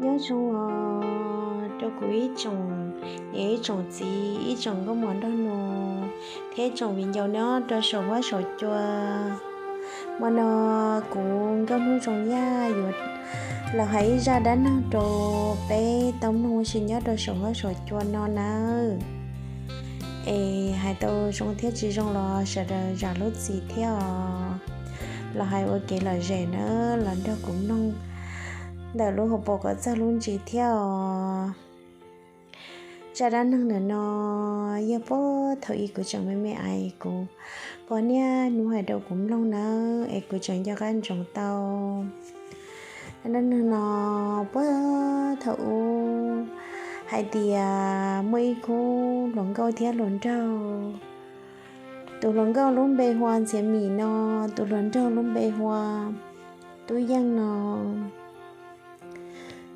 Nyob zoo os rau kuv ib tsoom niam ib tsoom txiv ib tsoom nkauj mos nraug nus thiab ib tsoom viv ncaus nyob rau saum huab saum cua. Hmo no kuv Nkauj Hnub Zoo Yaj yuav los hais ib zaj dab neeg rau peb tau mloog ua si nyob rau saum huab saum cua no nawb. Es hais tau zoo thiab tsis zoo los sawv daws zam lub txim thiab os. Los hais ua kev lom zem nawb, los nrog kuv mloog ntawm lub hauv paus kom txog lub ntsis thiab os. Zaj dab neeg ntawm no yog puag thaum ub kuv tseem me me es kuv pog niaj hnub hais rau kuv mloog nawb, es kuv tseem nco qab ntsoov tau. Dab neeg no puag thaum ub hais tias muaj ib khub hluas nkauj thiab hluas nraug. Tus hluas nkauj lub npe hu ua Ntxhiav Mim no, tus hluas nraug lub npe hu ua Tub Yeej no.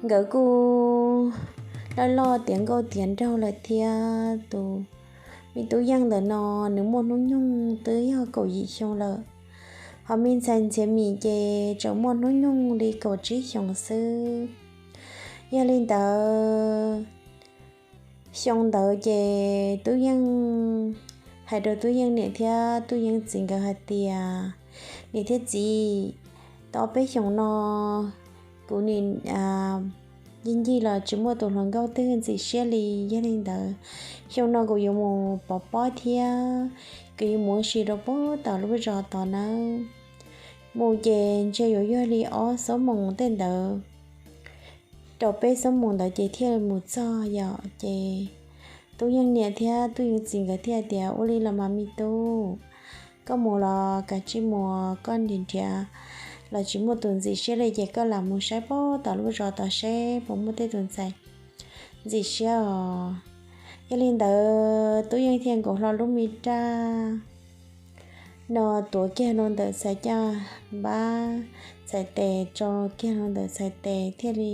Nkawd kuj loj loj tiav nkauj tiav nraug lawm thiab. Tus me Tub Yeej ntawm no nws muaj hnub nyoog twb yog kaum yim xyoo lawm, ho me ntxhais Ntxhiav Mim ces tseem muaj hnub nyoog li kaum tsib xyoos xwb. Yog li ntawd, xyoo ntawd ces Tub Yeej hais rau Tub Yeej niam thiab Tub Yeej txiv nkawd hais tias, niam thiab txiv, tau peb xyoos no kuv nim ncig ncig los tsis muaj tus hluas nkauj twg ntxim siab li. Yog li ntawd, xyoo no kuv yuav mus pov pob thiab kuv yuav mus ua si rau puag tom lub zos tod nawb. Mus ces ntshe yuav yog li ob xuab moos tej ntawd, rau peb xuab moos ntawd ces thiaj mus txog yom. Ces Tub Yeej niam thiab Tub Yeej txiv nkawd thiaj tias, ua li los mas me tub, koj mus los kav tsij mus, koj nrhiav nrhiav los tsis muaj tus ntxim siab li ces koj lam mus saib puag tom lub zos tod seb puas muaj tej tus ntxhais ntxim siab os. Yog li ntawd Tub Yeej thiaj nkaus hlo lub me raj no tuav kiag rau ntawm txhais caj npab, txhais tes tso kiag rau ntawm txhais tes thiaj li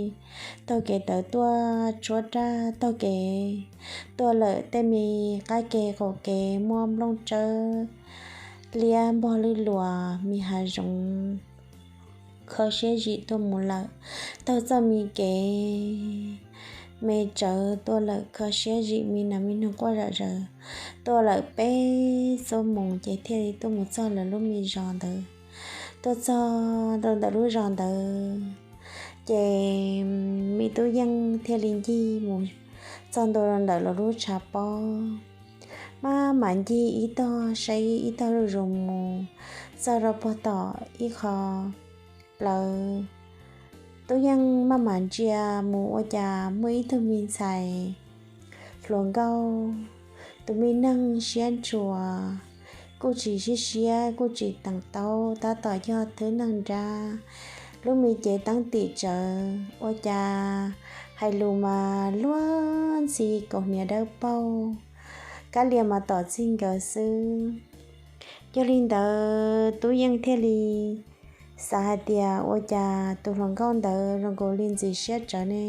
taug kev tawm tuaj tshuab raj taug kev tuaj lawm tej me qab ke qaum kev muaj nplooj tsawb liab npog lwj luas, me hav zoov kho siab zim tuaj mus lawm. Taug txoj me kev me tsawv tuaj lawm kho siab zim me nas me noog quaj zom zaws tuaj lawm peb xuab moos ces thiaj li tuaj mus txog lawv lub me zos ntawd. Tuaj txog rau ntawm lub zos ntawd ces me Tub Yeej thiaj li ncig mus txog ntua rau ntawm lawv lub tshav pob. Maj mam ncig ib tog saib ib tog zuj zus mus txog rau puag tom ib qho plawv. Tub Yeej maj mam ntsia mus ua cas muaj ib tug me ntxhais hluas nkauj, tus me neeg siab ntshua, kuj tsis siab siab kuj tsis teev taub, tab tom yog tib neeg nrab, lub me cev teeb tim tsawv, ua cas hais lus mas luag ntxhi kaus hniav dawb paug, kab lia mas tom txij nkawd xwb. Yog li ntawd Tub Yeej thiaj li xav hais tias ua cas tus hluas nkauj ntawd zoo nkaus li ntxim siab tsawv ne,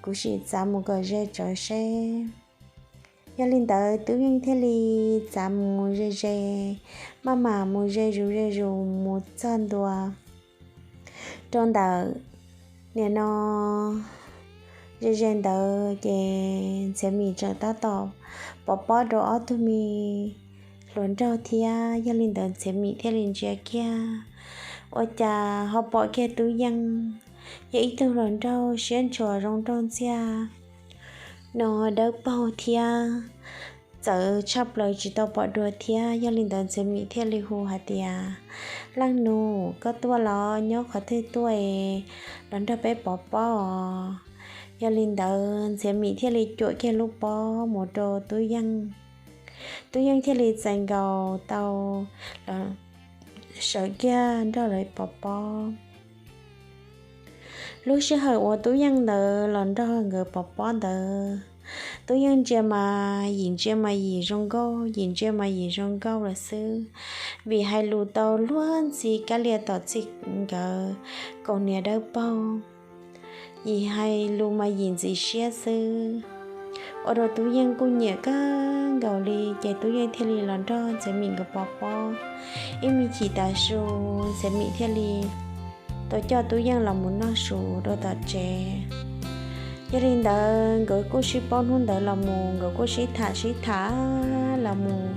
kuv sim txav mus kom ze tsawv seb. Yog li ntawd Tub Yeej thiaj li txav mus ze ze, maj mam mus ze zus ze zus mus txog ntua rau ntawm nim no ze ze ntawd ces Ntxhiav Mim tseem tab tom pov pob rau ob tug me hluas nraug thiab. Yog li ntawd Ntxhiav Mim thiaj li ntsia kiag, ua cas ho pom kiag Tub Yeej, yog ib tug hluas nraug siab ntshua zoo nraug ntxiag no dawb paug thiab txawv tshaj plaws tsis tau pom dua thiab. Yog li ntawd Ntxhiav Mim thiaj li hu hais tias, leej nus, koj tuaj los nyob qhov twg tuaj es los nrog peb pov pob os. Yog li ntawd Ntxhiav Mim thiaj li cuam kiag lub pob mus rau Tub Yeej. Tub Yeej thiaj li txais nkaus tau los sawv kiag nrog lawv pov pob. Lub sij hawm uas Tub Yeej ntawd los nrog nkawd pov pob ntawd, Tub Yeej ntsia mas yim ntsia mas yim zoo nkauj, yim ntsia mas yim zoo nkauj lawm xwb, vim hais lus tau luag ntxhi kab lia tom txij nkawd kaus hniav dawb paug. Yim hais lus mas yim ntxim siab xwb, ua rau Tub Yeej kuj nyiam kawg nkaus li. Ces Tub Yeej thiaj li los nrog Ntxhiav Mim nkawd pov pob. Ib me chim tav su Ntxhiav Mim thiaj li tau coj Tub Yeej los mus noj su rau tom tsev. Yog li ntawd nkawd kuj sib paub hnub ntawd los mus, nkawd kuj sib tham sib tham los mus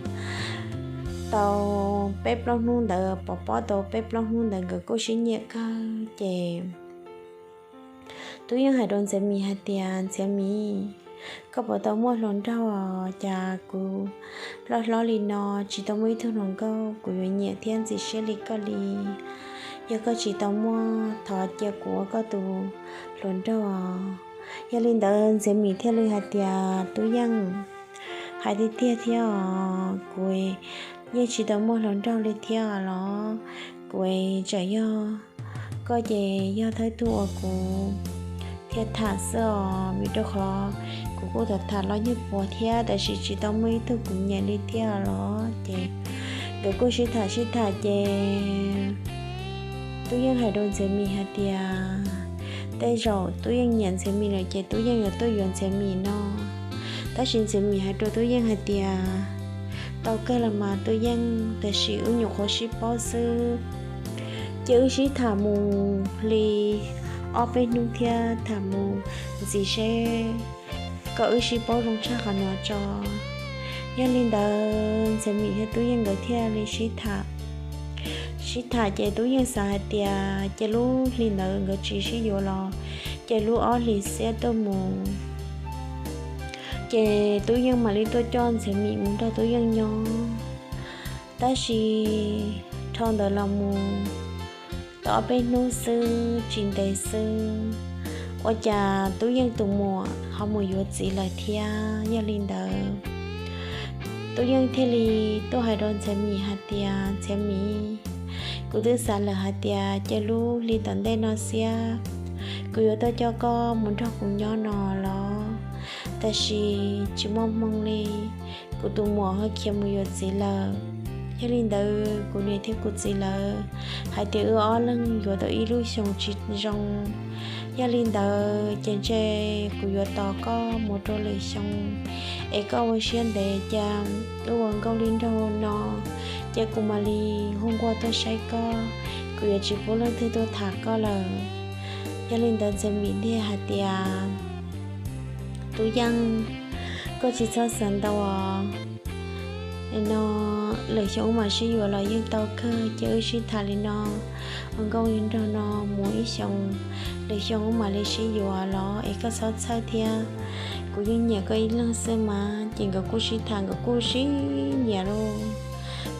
tau peb plaub hnub ntawd, pov pob tau peb plaub hnub ntawd nkawd kuj sib nyiam kawg ces Tub Yeej hais rau Ntxhiav Mim hais tias, Ntxhiav Mim, koj puas tau muaj hluas nraug? Cas kuv loj hlob li no tsis tau muaj ib tug hluas nkauj kuv yuav nyiam thiab ntxim siab li koj li. Yog koj tsis tau muaj, thov cia kuv ua koj tus hluas nraug. Yog li ntawd Ntxhiav Mim thiaj li hais tias, Tub Yeej, hais tiag tiag thiab os, kuv yeej tsis tau muaj hluas nraug li thiab los, kuv tseem yog koj ces yog thawj tug uas kuv thiaj tham xwb os, vim rau qhov kuv kuj tham tham los nyuag puas thiab, tab sis tsis tau muaj ib tug kuv nyiam li thiab los. Ces nkawd kuj sib tham sib tham ces Tub Yeej hais rau Ntxhiav Mim hais tias, tej zaum Tub Yeej nyiam Ntxhiav Mim lawm ces Tub Yeej yuav tuaj yuav Ntxhiav Mim no. Tab sis Ntxhiav Mim hais rau Tub Yeej hais tias, tau kawg los mas Tub Yeej, tab sis wb nyuam qhuav sib paub xwb, ces wb sib tham mus li ob peb hnub thiab tham mus ntxiv seb kom wb sib paub zoo tshaj qhov no tso. Yog li ntawd Ntxhiav Mim thiab Tub Yeej nkawd thiaj li sib tham. Sib tham ces Tub Yeej xav hais tias ces lub hli ntawd nkawd tsis sib yuav los, ces lub ob hlis xiab tuaj mus ces Tub Yeej mam li tuaj coj Ntxhiav Mim mus nrog Tub Yeej nyob. Tab sis dhau ntawd los mus tau ob peb hnub xwb tsis ntev xwb, ua cas Tub Yeej tus muam ho mus yuav txiv lawm thiab. Yog li ntawd Tub Yeej thiaj li tuaj hais rau Ntxhiav Mim hais tias, Ntxhiav Mim, kuv twb xav lawm hais tias ces lub hli tom ntej no xiab kuv yuav tuaj coj koj mus nrog kuv nyob no los, tab sis tsis muaj hmoo li, kuv tus muam ho khiav mus yuav txiv lawm. Yog li ntawd kuv niam thiab kuv txiv lawv hais tias wb ob leeg yuav tau ib lub xyoo tsis zoo. Yog li ntawd ces ntshe kuv yuav tos koj mus rau lwm xyoo, es koj ua siab ntev cia wb ua nkauj li nraug no, ces kuv mam li hu nquag tuaj saib koj, kuv yuav tsis pub leej twg tuaj tham koj lawm. Yog li ntawd Ntxhiav Mim thiaj hais tias, Tub Yeej, koj tsis txhob xav ntau os. No lwm xyoo wb mam sib yuav los yeej tau kawg, ces wb sib tham li no ua nkauj li nraug no mus ib xyoo, lwm xyoo wb mam li sib yuav los es koj txhob txhawj thiab. Kuv yeej nyiam koj ib leeg xwb mas. Ces nkawd kuj sib tham, nkawd kuj sib nyiam lauj.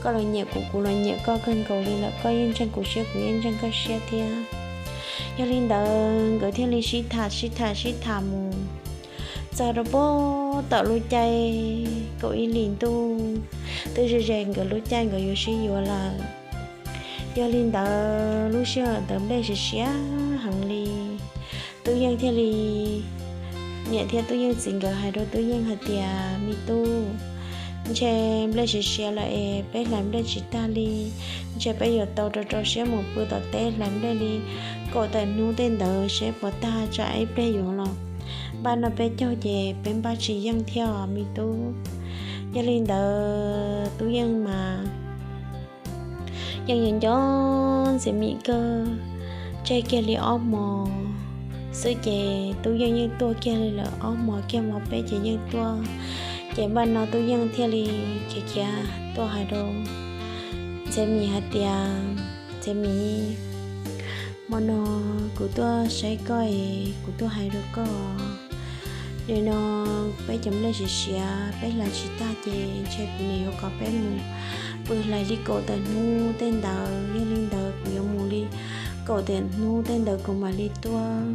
Koj los nyiam kuv, kuv los nyiam koj kawg nkaus li lawm, koj yeej ntseeg kuv siab, kuv yeej ntseeg koj siab thiab. Yog li ntawd nkawd thiaj li sib tham sib tham sib tham mus txog rau puag tom lub caij kaum ib hlis ntuj, twb ze ze nkawd lub caij nkawd yuav sib yuav lawm. Yog li ntawd lub sij hawm ntawd nplej siav siav heev li. Tub Yeej thiaj li, niam thiab Tub Yeej txiv nkawd hais rau Tub Yeej hais tias, Me tub, ntshe nplej siav siav lawm es peb hlais nplej tsis tag li. Ntshe peb yuav tau rau rau siab mus pw tom teb hlais nplej li kaum tawm hnub tej ntawd seb puas tag, tsam ib pliag yuav los npaj noj peb caug ces peb npaj tsis yeej thiab os me tub. Yog li ntawd Tub Yeej mas yeej nco nco Ntxhiav Mim kawg. Tseg kiag li ob hmo xwb ces Tub Yeej yeej tuaj kiag li lawm, ob hmo kiag hmo peb ces yeej tuaj. Ces npaj no Tub Yeej thiaj li khiav khiav tuaj hais rau Ntxhiav Mim hais tias, Ntxhiav Mim, hmo no kuv tuaj saib koj es kuv tuaj hais rau koj, nim no peb cov nplej siav siav peb hlais tsis tag ces ntshe kuv niam yuav kom peb mus pw hlais li kaum tawm hnub tej ntawd. Yog li ntawd kuv yuav mus li kaum tawm hnub tej ntawd kuv mam li tuaj.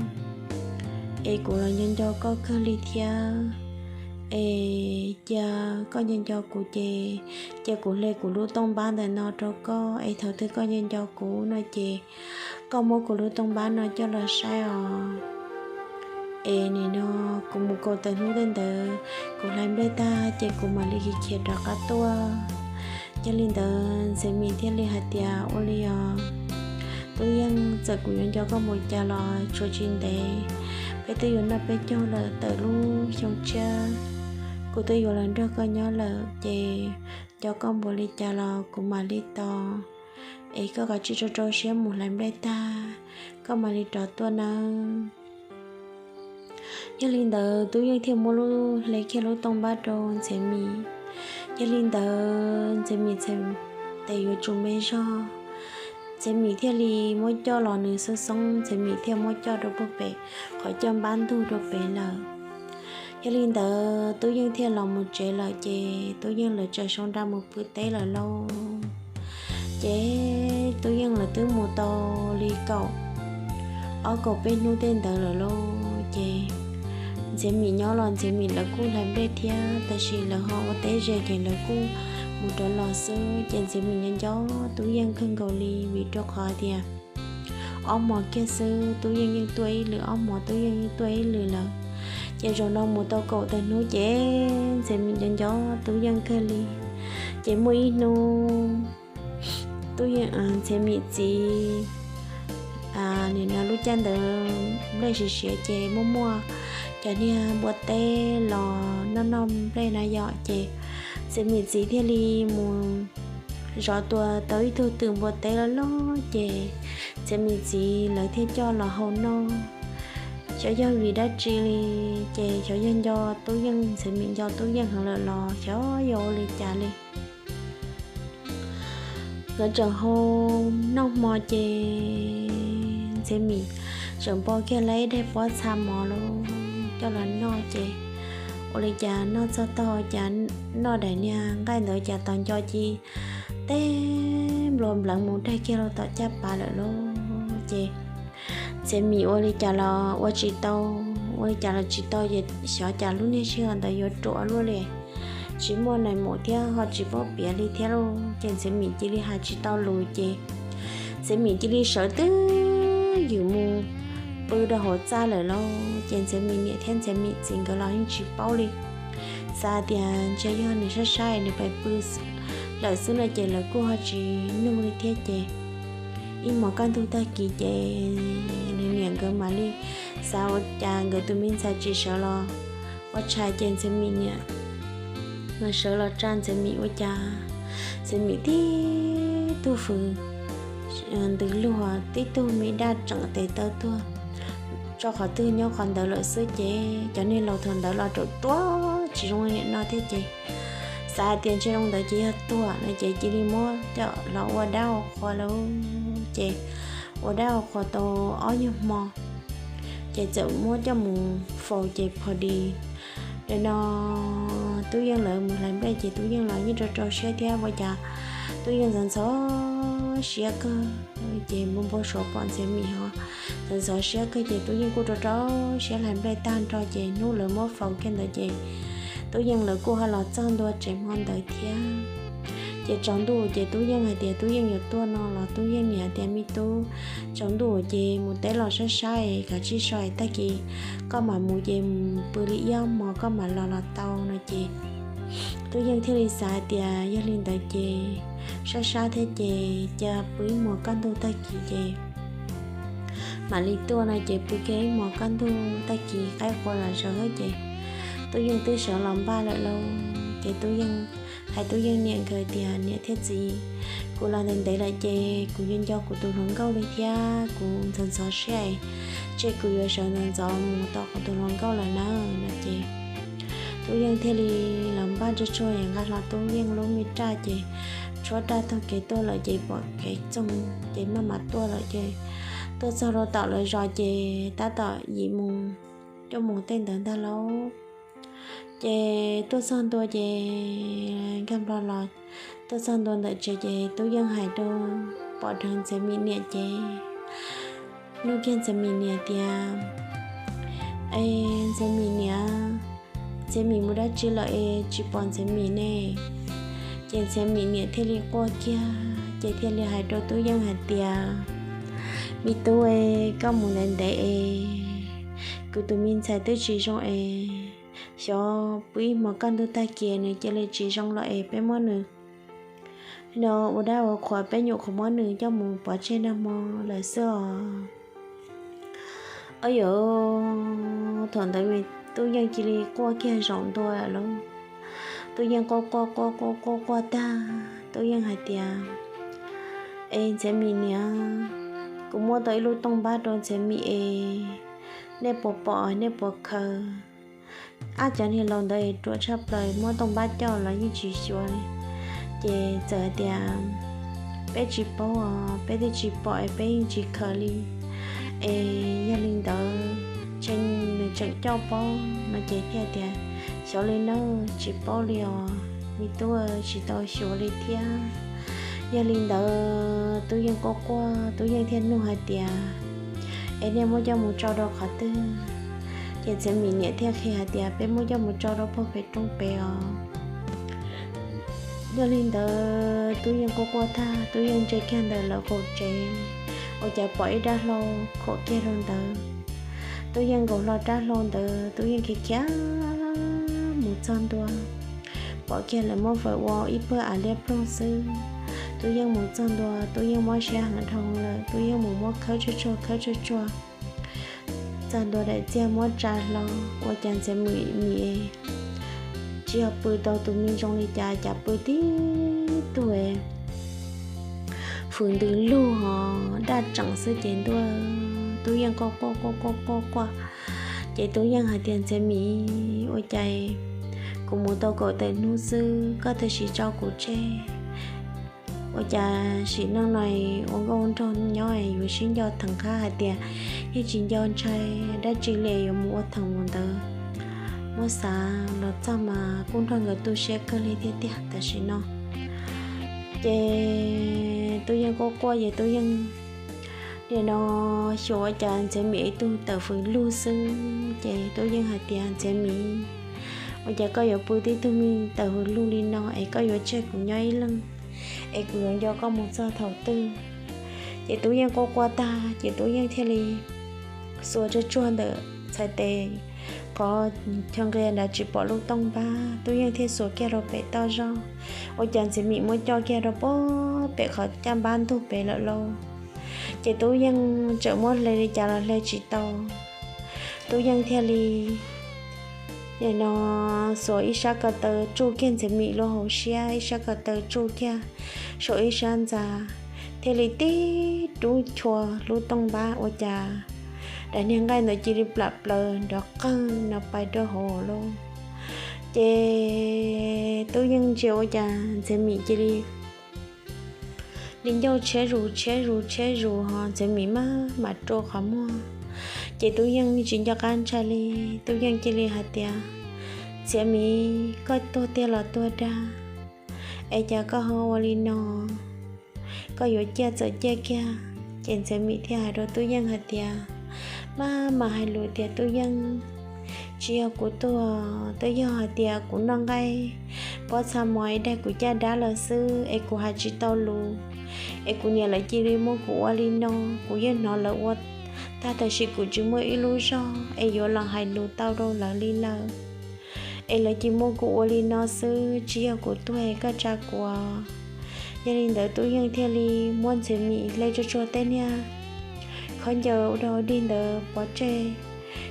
Es kuv los nco nco koj kawg li thiab. Es cia koj nco nco kuv ces cia kuv hle kuv lub tooj npab ntawm no rau koj, es thaum twg koj nco nco kuv no ces koj muab kuv lub tooj npab no coj los saib os. Es nim no kuv mus kaum tawm hnub tej ntawd kuv hlais nplej tag ces kuv mam li khiav rov qab tuaj. Yog li ntawd Ntxhiav Mim thiaj li hais tias, Ua li os Tub Yeej, txawm kuv yuav nco koj mus cas los tsuas tsis ntev peb twb yuav noj peb caug lawm, tawm lub xyoo tshiab kuv twb yuav los nrog koj nyob lawm, ces nco koj npaum li cas los kuv mam li tos. Es koj kav tsij rau rau siab mus hlais nplej tag koj mam li rov tuaj nawb. Yog li ntawd Tub Yeej thiaj muab lub hle kiag lub tooj npab rau Ntxhiav Mim. Yog li ntawd Ntxhiav Mim txhais tes yuav tsum me zog, Ntxhiav Mim thiaj li muab coj los nws xoob xoob, Ntxhiav Mim thiaj muab coj rau puag pem qhov coj npab ntug rau pem lawm. Yog li ntawd Tub Yeej thiaj los mus tsev lawm ces Tub Yeej lawv tsaws sau nra mus pw teb lawm lauj. Ces Tub Yeej lawv twb mus tau li kaum ob kaum peb hnub tej ntawd lawm lauj. Ces Ntxhiav Mim nyob los Ntxhiav Mim lawv kuj hlais nplej thiab, tab sis lawv ho ua teb ze ces lawv kuj mus rov los xwb. Ces Ntxhiav Mim nyob nco Tub Yeej kawg nkaus li vim rau qhov tias ob hmo kiag xwb Tub Yeej yeej tuaj ib lwm, ob hmo Tub Yeej yeej tuaj ib lwm lawm. Ces zaum no mus tau kaum tawm hnub ces Ntxhiav Mim nco nco Tub Yeej kawg li. Ces muaj ib hnub Tub Yeej, Ntxhiav Mim txiv, nim no lub caij ntawd nplej siav siav ces muaj muaj cov niag npua teb los noj noj nplej na yom. Ces Ntxhiav Mim txiv thiaj li mus zov tua tau ib tug twm npua teb loj loj ces Ntxhiav Mim txiv lawv thiaj coj los hau noj. Xyov yog vim dab tsi li, ces xyov yog nco Tub Yeej, Ntxhiav Mim nco Tub Yeej heev lawm los xyov yog ua li cas li, nkawd tseem hau noj hmo ces Ntxhiav Mim tseem npo kiag lawm ib daim pob txha mov los coj los noj ces ua li cas noj txog tog cas noj daim niag nqaij ntawd cas tos nco ci teb nplua npleev mus daig kiag rau tom caj pas lawm lauj. Ces Ntxhiav Mim ua li cas los ua tsis tau, ua li cas los tsis tau ces xyov cas lub niag sij hawm ntawd yuav ruam luaj li, tsis muaj nais maum thiab ho tsis paub piav li thiab lauj. Ces Ntxhiav Mim cia li hais tsis tau lus ces Ntxhiav Mim cia li sawv twb ywm mus pw rau hauv txaj lawm lauj. Ces Ntxhiav Mim niam thiab Ntxhiav Mim txiv nkawd los yeej tsis paub li, xav tias ntshe yog nws saib saib nws pais pw lawm xwb no ces lawv kuj ho tsis nug li thiab ces ib hmos kaj ntug tag kis ces nws niam nkawd mam li xav ua cas nkawd tus me ntxhais tsis sawv los ua tshais ces Ntxhiav Mim niam mas sawv los tsa Ntxhiav Mim ua cas Ntxhiav Mim tib tug fws ntws luag, tib tug me daj tseem tes taw tuag, tso qhov twg nyob qhov ntawd lawm xwb ces cov niag laus thaum ntawd los ruam ruam tsis zoo li nim no thiab ces xav hais tias ntshe zoo ntawd ces yog tuag no ces cia li muab coj los ua dab ua qhua lauj. Ces ua dab ua qhua tau ob nyuag hmo ces txawm muab coj mus faus ces pho dis nim no Tub Yeej lawv mus hlais nplej ces Tub Yeej los yeej rau rau siab thiab ua cas Tub Yeej ntxhov ntxhov siab kawg ces npau npau suav pom Ntxhiav Mim ho ntxhov ntxhov siab kawg ces Tub Yeej kuj rau rau siab hlais nplej tag nrho ces hnub lawv muab faus kiag ntawd ces Tub Yeej lawv kuj ho los txog ntua tsev hmo ntawd thiab. Ces tsaus ntuj ces Tub Yeej hais tias Tub Yeej yuav tuaj no los Tub Yeej niam hais tias me tub, tsaus ntuj ces mus teb los saib saib kav tsij so tag kis koj mam mus ces mus pw li ib ob hmos koj mam los los tau no ces Tub Yeej thiaj li xav tias yog li ntawd ces sab sab thiab ces cia pw ib hmos kaj ntug tag kis ces mam li tuaj no ces pw kiag ib hmos kaj ntug tag kis qaib qua zom zaws ces Tub Yeej twb sawv los npaj lawm lauj. Ces Tub Yeej hais Tub Yeej niam nkawd tias niam thiab txiv, kuv los ntev ntev lawm ces kuv yuav nco kuv tus hluas nkauj li thiab kuv ntxhov ntxhov siab, ces kuv yuav sawv ntxov ntxov mus tos kuv tus hluas nkauj lawm na no ces Tub Yeej thiaj li los npaj tsuag tsuag es nqa hlo Tub Yeej lub me raj ces tshuab raj taug kev tuaj lawm ces pom kev txoog ces maj mam tuaj lawm ces tuaj txog rau tom lawv zos ces tab tom yim moos cuaj moos tej ntawd ntag lauj. Ces tuaj txog ntua ces nkag nplo los tuaj txog ntua ntawm tsev ces Tub Yeej hais rau pom dheev Ntxhiav Mim niam ces nug kiag Ntxhiav Mim niam tias, Es Ntxhiav Mim niam, Ntxhiav Mim mus dab tsi lawm es tsis pom Ntxhiav Mim ne? Ces Ntxhiav Mim niam thiaj li quaj kiag ces thiaj li hais rau Tub Yeej hais tias, Me tub, koj mus ntev ntev es kuv tus me ntxhais twb tsis zoo es xyov pw ib hmos kaj ntug tag kis nws cia li tsis zoo los es peb muab nws no ua dab ua qhuas, peb nyuam qhuav muab nws coj mus pov tseg nag hmo lawm xwb os. Au yawm, thaum ntawd Tub Yeej cia li quaj kiag zaum ntua lawm lauj. Tub Yeej quaj quaj quaj quaj quaj quaj tag, Tub Yeej hais tias, Es Ntxhiav Mim niam, kuv muab tau ib lub tooj npab rau Ntxhiav Mim es nej puas pom nej puas khaws? Ab, cov niag laus ntawd ruam tshaj plaws, muab tooj npab coj los yeej tsis xyuas li. Ces txawm hais tias peb tsis paub os, peb twb tsis pom es peb yeej tsis khaws li. Es yog li ntawd ntshe nws tseem coj paub no ces thiaj tias, xyov li nawb, tsis paub li os, me tub, tsis tau xyuas li thiab. Yog li ntawd Tub Yeej quaj quaj, Tub Yeej thiaj nug hais tias, es nej muab coj mus tso rau qhov twg? Ces Ntxhiav Mim niam thiaj qhia hais tias, peb muab coj mus tso rau pog pem roob pem os. Yog li ntawd Tub Yeej quaj quaj tag, Tub Yeej ntsia kiag ntawm lawv qaum tsev, ua cas pom ib rab hlau khuam kiag rau ntawd. Tub Yeej nkaus hlo rab hlau ntawd, Tub Yeej khiav khiav mus txog ntua, pom kiag lawv muab faws ua ib pawg av liab ploog xwb. Tub Yeej mus txog ntua, Tub Yeej mob siab heev dhau lawm, Tub Yeej mus muab khawb tsuag tsuag khawb tsuag tsuag txog ntua daim txiag muab tsa hlo, ua cas Ntxhiav Mim tsis yog pw tau tus me zoo li cas, cas pw tib tug fws ntws lug hos daj tseem xwb ces ntuj, Tub Yeej quaj quaj quaj quaj quaj quaj. Ces Tub Yeej hais tias, Ntxhiav Mim, ua cas kuv mus tau kaum tawm hnub xwb koj tam sim tso kuv tseg. Ua cas sim neej no ua nkauj nraug nyob yuav sib nco theem qab hais tias yeej tsis nco ntshai dab tsi li, yuav mus ua theem mus ntawd. Muab xav los txog mas kuj nrog nkawd tu siab kawg li thiab tiag tam sim no. Ces Tub Yeej quaj quaj ces Tub Yeej nim no xyuas ua cas Ntxhiav Mim ib tug tawm fws lug xwb ces Tub Yeej hais tias, Ntxhiav Mim, ua cas koj yuav pw tib tug me tawm fws lug li no es koj yuav tseg kuv nyob ib leeg es kuv yuav nco koj mus txog thaum twg? Ces Tub Yeej quaj quaj tag ces Tub Yeej thiaj li xuas tsuag tsuag ntawm txhais tes qhov chaw nqia nrad tsis pom lub tooj npab, Tub Yeej thiaj xuas kiag rau pem toj zog. Ua cas Ntxhiav Mim muab coj kiag rau pem qhov caj npab ntug pem lawm lauj. Ces Tub Yeej tseem muab hle li cas los hle tsis tau. Tub Yeej thiaj li nim no xuas ib sab ko taw tsuj kiag Ntxhiav Mim lub hauv siab, ib sab ko taw tsuj kiag saum ib sab ntxa, thiaj li tib rub chua lub tooj npab ua cas daim niag nqaij ntawd cia li plam plaws nrov qawg no pais rau hauv lauj. Ces Tub Yeej ntsia ua cas Ntxhiav Mim cia li li ncauj tshiab zus tshiab zus tshiab zus ho Ntxhiav Mim maj mam rua qhov muag. Ces Tub Yeej tsis nco qab ntshai li, Tub Yeej cia li hais tias, Ntxhiav Mim, koj tuag tiag los tuag dag, es cas koj ho ua li no? Koj yuav ciaj txawm ciaj kiag. Ces Ntxhiav Mim thiaj hais rau Tub Yeej hais tias, maj mam hais lus tias, Tub Yeej, tsis yog kuv tuag, twb yog hais tias kuv noj nqaij pob txha mos es daig kuv caj dab lawm xwb es kuv hais tsis tau lus, es kuv niam lawv cia li muab kuv ua li no. Kuv yeej hnov lawv ua tag tam sim kuv tsis muaj ib lub zog es yuav los hais lus tau rau lawv li lawm, es lawv cia li muab kuv ua li no xwb, tsis yog kuv tuag es koj tsa kuv. Yog li ntawd Tub Yeej thiaj li muab Ntxhiav Mim hle tsuag tsuag tej niag khaub ncaws ua dog dig ntawd pov tseg,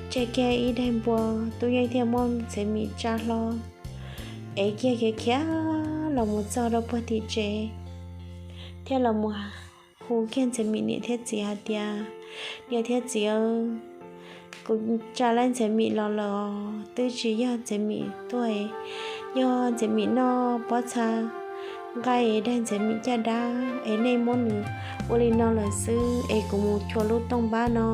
tseg kiag ib daim npua, Tub Yeej thiaj muab Ntxhiav Mim tsa hlo, ev kiag khiav khiav los mus txog rau puag tim tsev, thiaj los mus hu kiag Ntxhiav Mim niam thiab txiv hais tias, niam thiab txiv, kuv tsa laib Ntxhiav Mim los lawm os, twb tsis yog Ntxhiav Mim tuag, yog Ntxhiav Mim noj pob txha nqaij daig Ntxhiav Mim caj dab es nej muab nws ua li no lawm xwb, es kuv mus chua lub tooj npab no,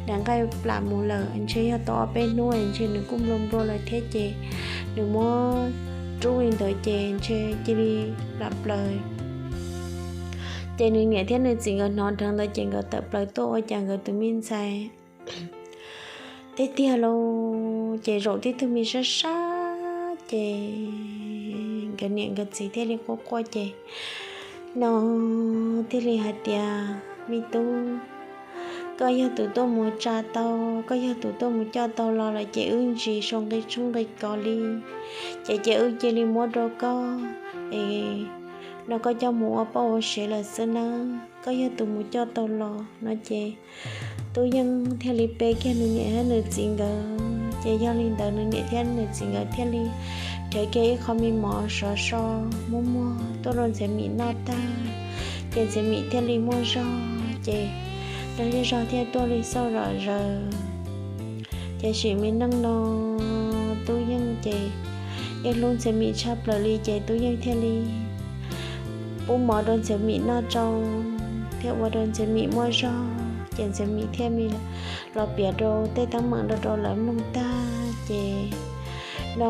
daim nqaij plam mus lawm, ntshe yog tau ob peb hnub es ntshe nws kuj nplua nplua lawm thiab ces nws muab rub li ntawd ces ntshe cia li plam plaws. Ces nws niam thiab nws txiv nkawd hnov dheev ntawd ces nkawd tawm plaws tuaj ua cas nkawd tus me ntxhais tiag tiag lauj, ces zaum tib tug me sab sab, ces nkawd niam nkawd txiv thiaj li quaj quaj ces no thiaj li hais tias, me tub, koj yog tus tuaj mus tsa tau, koj yog tus tuaj mus coj tau los lawm ces wb ntsis sau nqi tshoob nqi kos li, ces ces wb cia li muab rau koj, es no koj coj mus ua poj ua sev lawm xwb nawb, koj yog tus mus coj tau los no ces Tub Yeej thiaj li pe kiag nws niam thiab nws txiv nkawd, ces yog li ntawd nws niam thiab nws txiv nkawd thiaj li nrhiav kiag ib qho me mov sov so muag muag tuaj rau Ntxhiav Mim noj tag, ces Ntxhiav Mim thiaj li muaj zog, ces nws zej zog thiaj tuaj li xauj zom zaws. Ces sim me neej no Tub Yeej ces yeej hlub Ntxhiav Mim tshaj plaws li, ces Tub Yeej thiaj li pub mov rau Ntxhiav Mim noj rau thiab ua rau Ntxhiav Mim muaj zog, ces Ntxhiav Mim thiaj li los piav rau tej teeb meem rau rau lawv mloog tag, ces no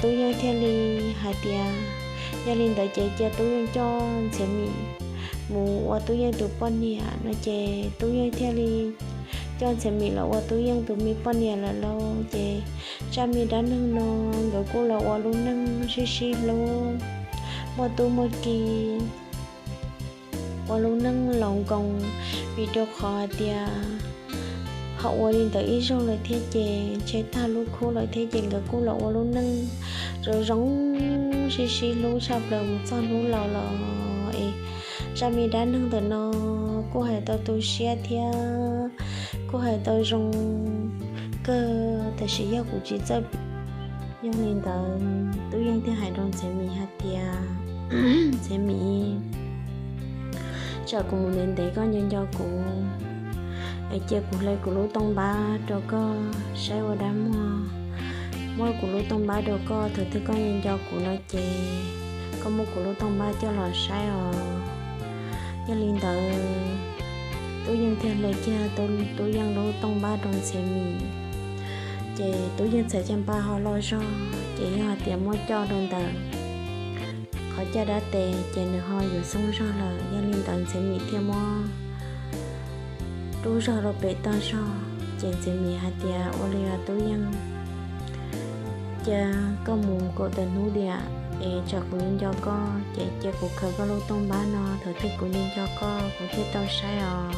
Tub Yeej thiaj li hais tias, yog li ntawd ces cia Tub Yeej coj Ntxhiav Mim mus ua Tub Yeej tus poj niam no, ces Tub Yeej thiaj li coj Ntxhiav Mim los ua Tub Yeej tus me poj niam lawm lauj. Ces zaj me dab neeg no nkawd kuj los ua lub neej sib sib hlub, muaj tub muaj ki, ua lub neej laus nkoos, vim rau qhov hais tias ho ua li ntawd ib zaug lawm thiab ces ntshe tag lub khub lawm thiab, ces nkawd kuj los ua lub neej zoo zoo sib sib hlub tshaj plaws mus txog hnub laus los es zaj me dab neeg ntawm no kuj hais tau tu siab thiab kuj hais tau zoo kawg, tab sis yog kuv tsis txawj, yog li ntawd Tub Yeej thiaj hais rau Ntxhiav Mim hais tias, Ntxhiav Mim, tsam kuv mus ntev ntev koj nco nco kuv es cia kuv hle kuv lub tooj npab rau koj saib ua dab muag, muab kuv lub tooj npab rau koj, thaum twg koj nco nco kuv no ces koj muab kuv lub tooj npab coj los saib os. Yog li ntawd Tub Yeej thiaj hle kiag Tub Yeej lub tooj npab rau Ntxhiav Mim, ces Tub Yeej txhais caj npab ho loj zog, ces yog hais tias muab coj rau ntawm qhov caj dab tes ces nws ho yuav xoob zog lawm. Yog li ntawd Ntxhiav Mim thiaj muab rub zog rau pem toj zog, ces Ntxhiav Mim hais tias, ua li os Tub Yeej, cia koj mus kaum tawm hnub tiam es tsam kuv nco nco koj ces cia kuv khaws koj lub tooj npab no, thaum twg kuv nco nco koj kuv thiaj tau saib os.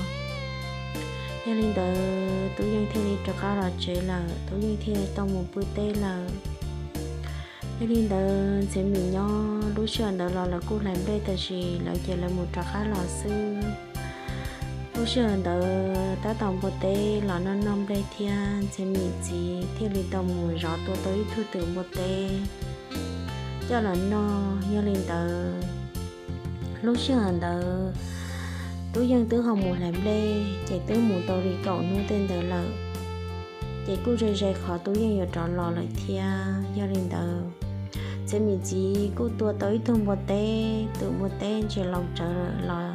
Yog li ntawd Tub Yeej thiaj li rov qab los tsev lawm, Tub Yeej thiaj tau mus pw teb lawm. Yog li ntawd Ntxhiav Mim nyob lub sij hawm ntawd los lawv kuj hlais nplej, tab sis lawv ces lawv mus rov qab los xwb. Lub sij hawm ntawd tab tom npua teb los noj noj nplej thiab, Ntxhiav Mim txiv thiaj li tau mus zov tua tau ib tug twm npua teb coj los noj. Yog li ntawd lub sij hawm ntawd Tub Yeej twb ho mus hlais nplej, ces twb mus tau li kaum hnub tej ntawd lawm, ces kuj ze ze qhov Tub Yeej yuav rov los lawm thiab. Yog li ntawd Ntxhiav Mim txiv kuj tua tau ib tug npua teb, twm npua teb ntsia laus tsawv lawm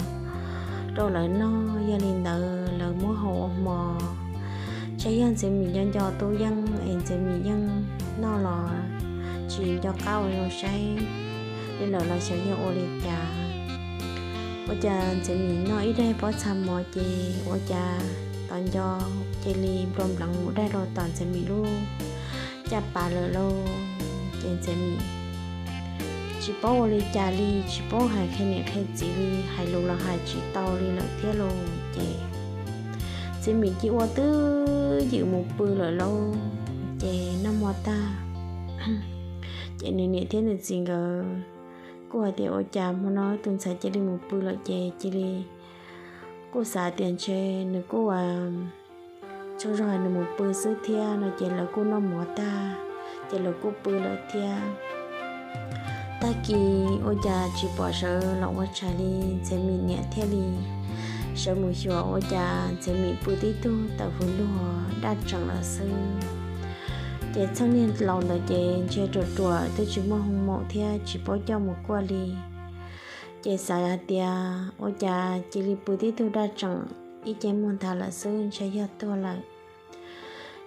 los rau lawv noj. Yog li ntawd lawv muab hau ua hmo, ntshe yog Ntxhiav Mim nco nco Tub Yeej es Ntxhiav Mim yeej noj los tsis nco qab ua zoo saib li lawm los xyov yog ua li cas. Ua cas Ntxhiav Mim noj ib daig pob txha mov ces ua cas tos nco cia li nplua npleev mus daig los tom Ntxhiav Mim lub caj pas lawm lauj. Ces Ntxhiav Mim tsis paub ua li cas li, tsis paub hais qhia niam qhia txiv li, hais lus los hais tsis tau li lawm thiab lauj. Ces Ntxhiav Mim cia ua twj ywm mus pw lawm lauj. Ces noj hmo tag, ces nws niam thiab nws txiv nkawd kuj hais tias, ua cas hmo no tus ntxhais cia li mus pw lawm, ces cia li kuj xav tias ntshe nws kuj ua tsaug zog nws mus pw xwb thiab no, ces lawv kuj noj mov tag, ces lawv kuj pw lawm thiab. Tag kis ua cas tsis pom sawv los ua tshais li, Ntxhiav Mim niam thiaj li sawv mus xyuas, ua cas Ntxhiav Mim pw tib tug tawm hws luag daj tseem lawm xwb. Ces txheej niag laus ntawd ces ntshe ruam ruam twb tsis muaj hoo maum thiab tsis paub coj mus kuaj li. Ces xav hais tias ua cas cia li pw tib tug daj tseem ib ce muag nthav lawm xwb, ntshe yog tuag lawm.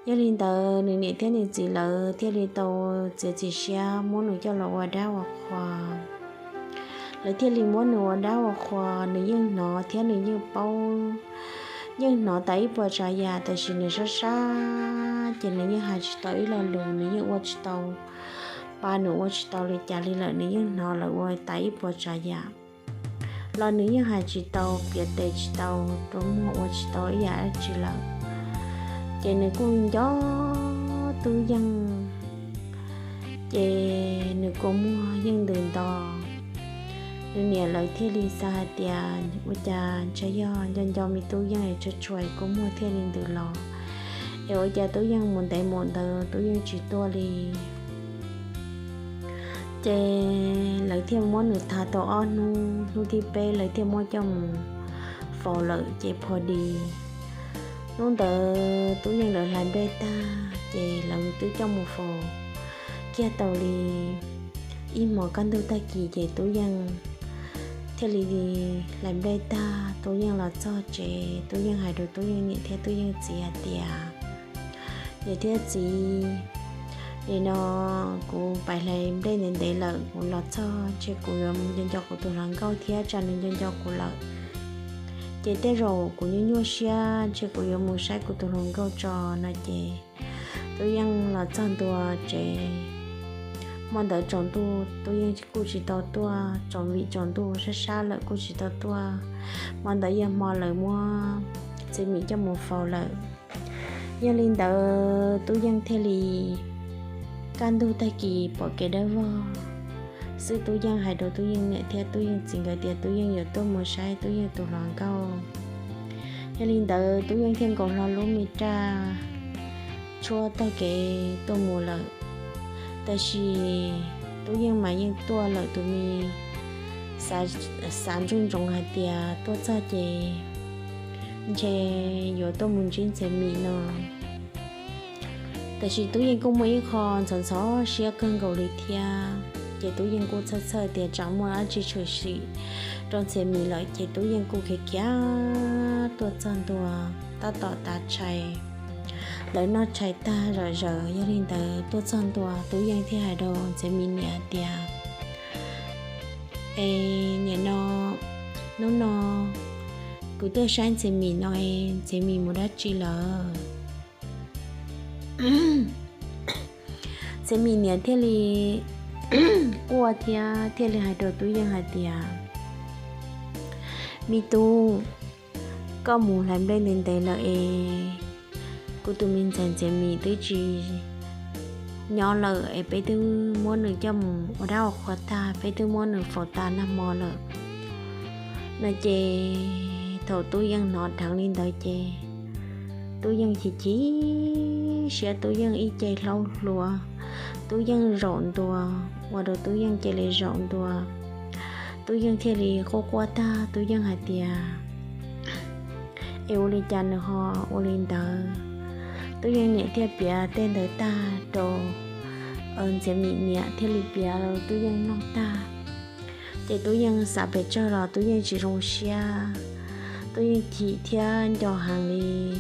Yog li ntawd nws niam thiab nws txiv lawv thiaj li tau txiav txim siab muab nws coj los ua dab ua qhua. Lawv thiaj li muab nws ua dab ua qhua, nws yeej hnov thiab nws yeej paub, yeej hnov tas ib puas tsav yam, tab sis nws sab sab ces nws yeej hais tsis tau ib lo lus, nws yeej ua tsis tau pa, nws ua tsis tau li cas li lawm, nws yeej hnov lawv ua tas ib puas tsav yam los nws yeej hais tsis tau, piav tes tsis tau, rua muag ua tsis tau ib yam dab tsi lawm. Ces nws kuj nco Tub Yeej, ces nws kua muag yeej ntws nto. Nws niam lawv thiaj li xav hais tias ua cas ntshe yog nco nco me Tub Yeej es tshua tshua kua muag thiaj li ntws los, es ua cas Tub Yeej mus ntev mus ntawd Tub Yeej tsis tuaj li. Ces lawv thiaj muab nws thav tau ob hnub, hnub thib peb lawv thiaj muab coj mus faus lawm. Ces pho dis hnub ntawd Tub Yeej lawv hlais nplej tag, ces lawv twb coj mus faus kiag tau li ib hmos kaj ntug tag kis ces Tub Yeej thiaj li hlais nplej tag, Tub Yeej los txog tsev, Tub Yeej hais rau Tub Yeej niam thiab Tub Yeej txiv hais tias, niam thiab txiv, nim no kuv pais hlais nplej ntev ntev lawm, kuv los txog ntshe kuv yuav nco nco kuv tus hluas nkauj thiab tsam nws nco nco kuv lawm. Ces tej zaum kuv nyuaj nyuaj siab ntshe kuv yuav mus saib kuv tus hluas nkauj tso no ces Tub Yeej los txog ntua tsev. Hmo ntawd tsaus ntuj Tub Yeej kuj tsis tau tuaj, tsaus vim tsaus ntuj sab sab lawm kuj tsis tau tuaj. Hmo ntawd yog hmo lawv muab Ntxhiav Mim coj mus faus lawm. Yog li ntawd Tub Yeej thiaj li kaj ntug tag kis pom kev dawb vog xwb, Tub Yeej hais rau Tub Yeej niam thiab Tub Yeej txiv nkawd tias Tub Yeej yuav tuaj mus saib Tub Yeej tus hluas nkauj. Yog li ntawd Tub Yeej thiaj nkaus hlo lub me raj tshuab taug kev tuaj mus lawm. Tab sis Tub Yeej mas yeej tuaj lawm tus me xav ntsoov ntsoov hais tias tuaj txog ces ntshe yuav tuaj mus ntsib Ntxhiav Mim no. Tab sis Tub Yeej kuj muaj ib qho ntxhov ntxhov siab kawg nkaus li thiab, ces Tub Yeej kuj txhawj txhawj tias tsam muaj dab tsi tshwm sim rau Ntxhiav Mim lawm, ces Tub Yeej kuj khiav khiav tuaj txog ntua tab tom tav tshais. Lawv noj tshais tag zom zaws, yog li ntawd tuaj txog ntua Tub Yeej thiaj hais rau Ntxhiav Mim niam tias, es niam no, hnub no kuv tuaj saib Ntxhiav Mim no es Ntxhiav Mim mus dab tsi lawm? Ntxhiav Mim niam thiaj li quaj thiab thiaj li hais rau Tub Yeej hais tias, me tub, koj mus hlais nplej ntev ntev lawm es kuv tus me ntxhais Ntxhiav Mim twb tsis nyob lawm es peb twb muab nws coj mus ua dab ua qhua tag, peb twb muab nws faus tas nag hmo lawm no ces thaum Tub Yeej hnov dheev li ntawd ces Tub Yeej chim chim siab, Tub Yeej ib ce hlaub hluas, Tub Yeej zaum ntua, ua rau Tub Yeej cia li zaum ntua. Tub Yeej thiaj li quaj quaj tag, Tub Yeej hais tias, es ua li cas nws ho ua li ntawd? Tub Yeej niam thiaj piav tej ntawd tag rau Ntxhiav Mim niam thiaj li piav rau Tub Yeej mloog tag. Ces Tub Yeej xav pes tsawg los Tub Yeej tsis zoo siab, Tub Yeej chim thiab nco heev li.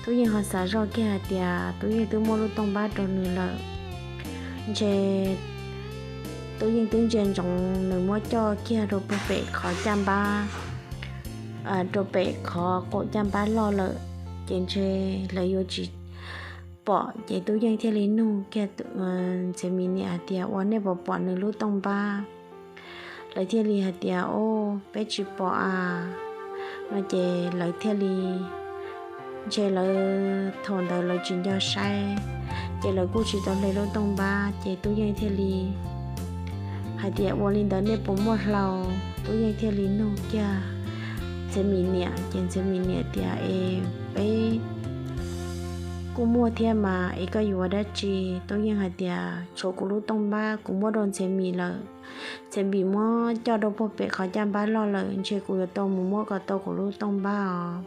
Tub Yeej ho xav zoj kiag hais tias Tub Yeej twb muab lub tooj npab rau nws lawm, ntshe Tub Yeej twb ntsia ntsoov nws muab coj kiag rau pem qhov caj npab, rau pem qhov qaum caj npab loj lawm, ces ntshe lawv yuav tsis pom. Ces Tub Yeej thiaj li nug kiag Ntxhiav Mim niam hais tias, ua nej puas pom nws lub tooj npab? Lawv thiaj li hais tias, o, peb tsis pom a no ces lawv thiaj li, ntshe lawv thaum ntawd lawv tsis nco saib, ces lawv kuj tsis tau hle lub tooj npab. Ces Tub Yeej thiaj li hais tias, ua li ntawd nej puas muaj hlau? Tub Yeej thiaj li nug kiag Ntxhiav Mim niam, ces Ntxhiav Mim niam tias, es peb kuj muaj thiab mas, es koj yuav ua dab tsi? Tub Yeej hais tias, tshuav kuv lub tooj npab kuv muab rau Ntxhiav Mim lawm, Ntxhiav Mim muab coj rau puag pem qhov caj npab loj lawm, ntshe kuv yuav tau mus muab kom tau kuv lub tooj npab os,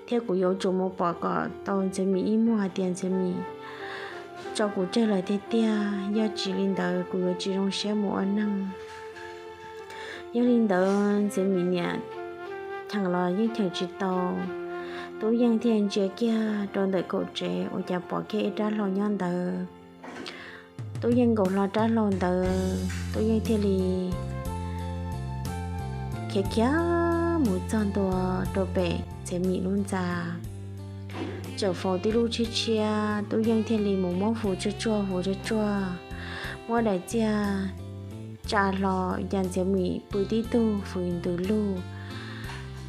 thiab kuv yuav tsum mus pom kom tau Ntxhiav Mim ib muag hais tias Ntxhiav Mim tso kuv tseg lawm tiag tiag, yog tsis li ntawd kuv yuav tsis zoo siab mus ua neeg. Yog li ntawd Ntxhiav Mim niam cheem los yeej cheem tsis tau, Tub Yeej thiaj ntsia kiag rau ntawm kaum tsev ua cas pom kiag ib rab hlau nyob ntawd. Tub Yeej nkaus hlo rab hlau ntawd, Tub Yeej thiaj li khiav khiav mus txog ntua rau pem Ntxhiav Mim lub ntxa, tseem faus tib lub tshiab tshiab. Tub Yeej thiaj li mus muab fus tsuag tsuag fus tsuag tsuag, muab daim txiag tsa hlo, cas Ntxhiav Mim pw tib tug fws ntws lug,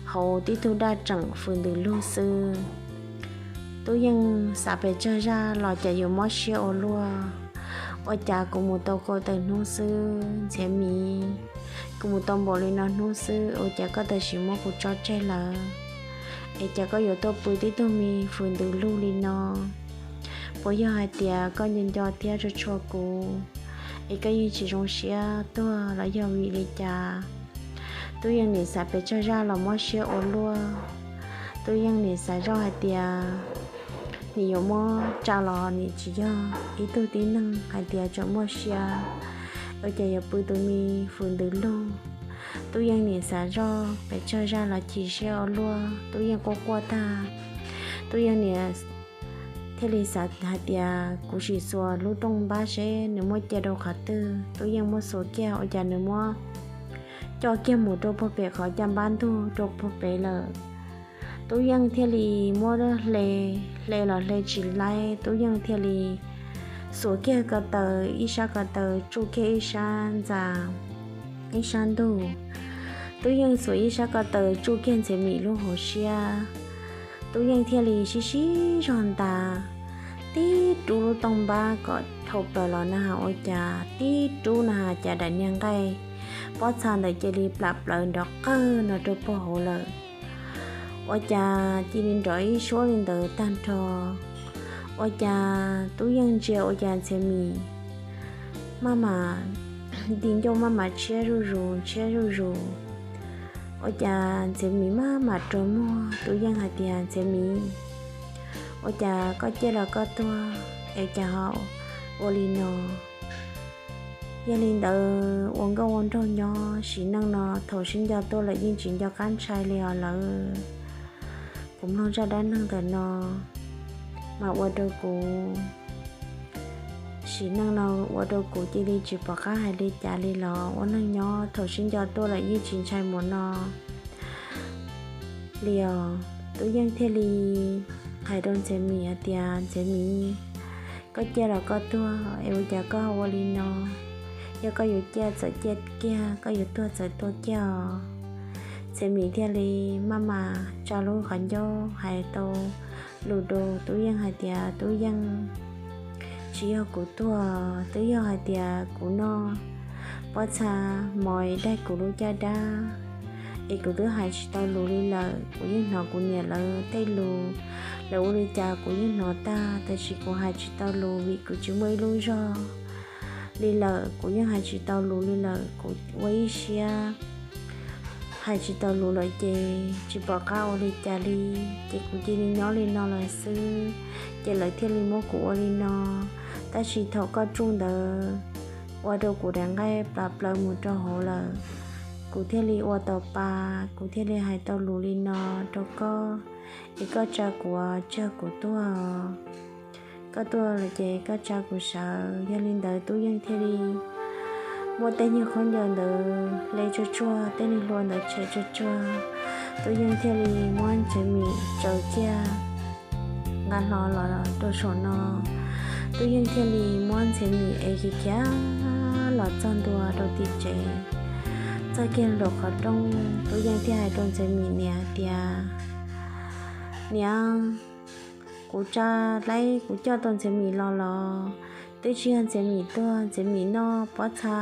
hauv tib tug daj tseem fws ntws lug xwb. Tub Yeej xav pes tsawg zaj los cas yuav mob siab ua luaj. Ua cas kuv mus tau kaum tawm hnub xwb Ntxhiav Mim, kuv mus tau npaum li no hnub xwb ua cas koj tam sim muab kuv tso tseg lawm, es cas koj yuav tuaj pw tib tug me fws ntws lug li no? Puas yog hais tias koj nco nco thiab tshua tshua kuv, es koj yeej tsis zoo siab tuag los yog vim li cas? Tub Yeej nim xav pes tsawg zaj los mob siab ua luaj. Tub Yeej nim xav zoj hais tias Nim yuav muab tsa los nim tsis yog ib tug tib neeg hais tias tseem muaj sia, ua cas yuav pw tus me hws ntws lug. Tub Yeej nim xav zoj pes tsawg zaj los chim siab ua luaj, Tub Yeej quaj quaj tag. Tub Yeej nim thiaj li xav hais tias kuv sim xuas lub rooj npab seb nws muab cia rau qhov twg. Tub Yeej muab xuas kiag ua cas nws muab coj kiag mus rau puag pem qhov caj npab ntug rau puag pem lawm. Tub Yeej thiaj li muab hle, hle los hle tsis laib, Tub Yeej thiaj li xuas kiag ko taw, ib sab ko taw tsuj kiag ib sab ntxa, ib sab ntug. Tub Yeej xuas ib sab ko taw tsuj kiag Ntxhiav Mim lub hauv siab. Tub Yeej thiaj li sib sib zog ntas, tib rub lub tooj npab kom dhau plaws los na has ua cas tib rub na has cas daim niag nqaij pob txha ntawd cia li plam plaws nrov qawg no rau puag hauv lawm. Ua cas cia li nrov ib suab li ntawd tag nrho. Ua cas Tub Yeej ntsia ua cas Ntxhiav Mim maj mam, nti ncauj maj mam tshiab zuj zus tshiab zuj zus. Ua cas Ntxhiav Mim maj mam rua muag, Tub Yeej hais tias, Ntxhiav Mim, ua cas koj ciaj los koj tuag es cas ho ua li no? Yog li ntawd ua nkauj ua nraug nyob sim neej no, thaum sib nco tuaj lawm yeej tsis nco qab ntshai li os lawv. Kuv mloog zaj dab neeg ntawm no mas ua rau kuv, sim neej no ua rau kuv cia li tsis pom qab hais li cas li los. Ua neeg nyob thaum sib nco tuaj lawm yeej tsis ntshai mus no li os. Tub Yeej thiaj li hais rau Ntxhiav Mim hais tias, Ntxhiav Mim, koj ciaj los koj tuag es ua cas koj ua li no? Yog koj yuav ciaj txawm ciaj kiag, koj yuav tuag txawm tuag kiag os. Ntxhiav Mim thiaj li maj mam tsa lub qhov ncauj hais tau lus rau Tub Yeej hais tias, Tub Yeej, tsis yog kuv tuag, twb yog hais tias kuv noj pob txha mov es daig kuv lub caj dab, es kuv twb hais tsis tau lus li lawm. Kuv yeej hnov kuv niam lawv tej lus, lawv ua li cas kuv yeej hnov tag, tab sis kuv hais tsis tau lus vim kuv tsis muaj ib lub zog li lawm. Kuv yeej hais tsis tau lus li lawm, kuv ua ib siab hais tsis tau lus lawm ces tsis pom qab ua li cas li, ces kuv cia li nyob li no lawm xwb. Ces lawv thiaj li muab kuv ua li no. Tab sis thaum koj tsuj ntawd ua rau kuv daim nqaij plam plaws mus rau hauv lawm, kuv thiaj li ua tau pa, kuv thiaj li hais tau lus li no rau koj, es koj tsa kuv, tsis yog kuv tuag. Koj tuag lawm ces koj tsa kuv sawv. Yog li ntawd Tub Yeej thiaj li muab tej nyuag khaub ncaws ntawd hle tsuag tsuag, tej niag hlua ntawd tshem tsuag tsuag. Tub Yeej thiaj li muab Ntxhiav Mim tsaws ciaj nqa hlo los rau saum no. Tub Yeej thiaj li muab Ntxhiav Mim ev khiav khiav los txog ntua rau tim tsev. Txog kiag nraum qhov rooj, Tub Yeej thiaj hais rau Ntxhiav Mim niam tias, Niam, kuv tsa laib kuv coj tau Ntxhiav Mim los los twb tsis yog Ntxhiav Mim tuag, Ntxhiav Mim noj pob txha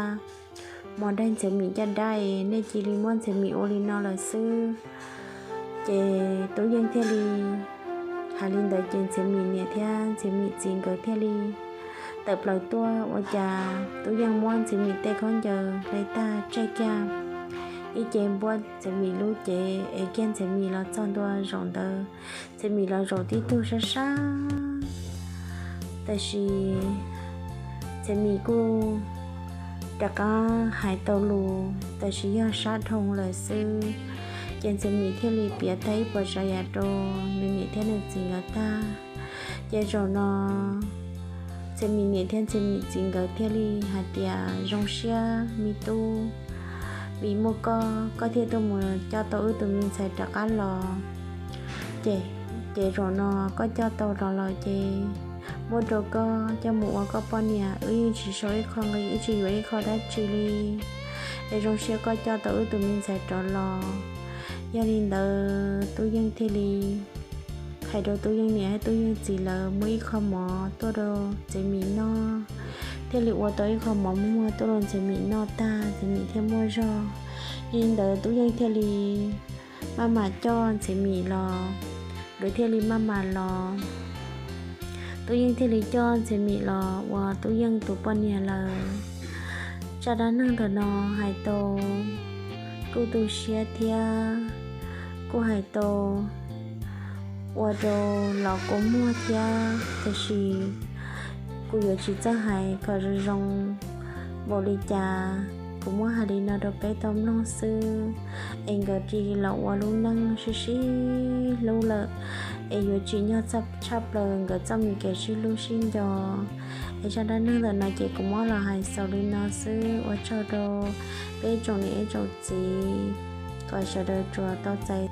mov daig Ntxhiav Mim caj dab es nej cia li muab Ntxhiav Mim ua li no lawm xwb. Ces Tub Yeej thiaj li hais li ntawd ces Ntxhiav Mim niam thiab Ntxhiav Mim txiv nkawd thiaj li tawm plaws tuaj. Ua cas Tub Yeej muab Ntxhiav Mim tej khaub ncaws hle tag tseg kiag ib ce npuab Ntxhiav Mim lub cev es kiag Ntxhiav Mim los txog ntua zaum ntawd. Ntxhiav Mim los zaum tib tug sab sab, tab sis Ntxhiav Mim kuj rov qab hais tau lus tab sis yog sab dhau lawm xwb. Ces Ntxhiav Mim thiaj li piav tag ib puas tsav yam rau nws niam thiab nws txiv nkawd tag. Ces zaum no Ntxhiav Mim niam thiab Ntxhiav Mim txiv nkawd thiaj li hais tias, Zoo siab me tub, vim muaj koj, koj thiaj tuaj mus coj tau wb tus me ntxhais rov qab los. Ces, ces zaum no koj coj tau los lawm ces muab rau koj coj mus ua koj poj niam, wb yeej tsis sau ib qho nqi, wb tsis yuav ib qho dab tsi li. Es zoo siab koj coj tau wb tus me ntxhais rov los. Yog li ntawd Tub Yeej thiaj li hais rau Tub Yeej niam thiab Tub Yeej txiv lawv muab ib qho mov tuaj rau Ntxhiav Mim noj, thiaj li ua tau ib qho mov muag tuaj rau Ntxhiav Mim noj tag Ntxhiav Mim thiaj muaj zog. Yog li ntawd Tub Yeej thiaj li maj mam coj Ntxhiav Mim los, nkawd thiaj li maj mam los. Tub Yeej thiaj li coj Ntxhiav Mim los ua Tub Yeej tus poj niam lawm. Zaj dab neeg ntawm no hais tau kuj tu siab thiab kuj hais tau ua rau los kua muag thiab, tiam sis kuv yuav tsis txawj hais kom zoo zoo npaum li cas. Kuv muab hais li no rau peb tau mloog xwb, es nkawd cia li los ua lub neej sib sib hlub lawm, es yuav tsim nyog tshaj plaws nkawd txoj me kev sib hlub sib nco. Es zaj dab neeg ntawm no ces kuv muab los hais xaus li no xwb. Ua tsaug rau peb ib tsoom niam ib tsoom txiv, kom sawv daws tsuas tau txais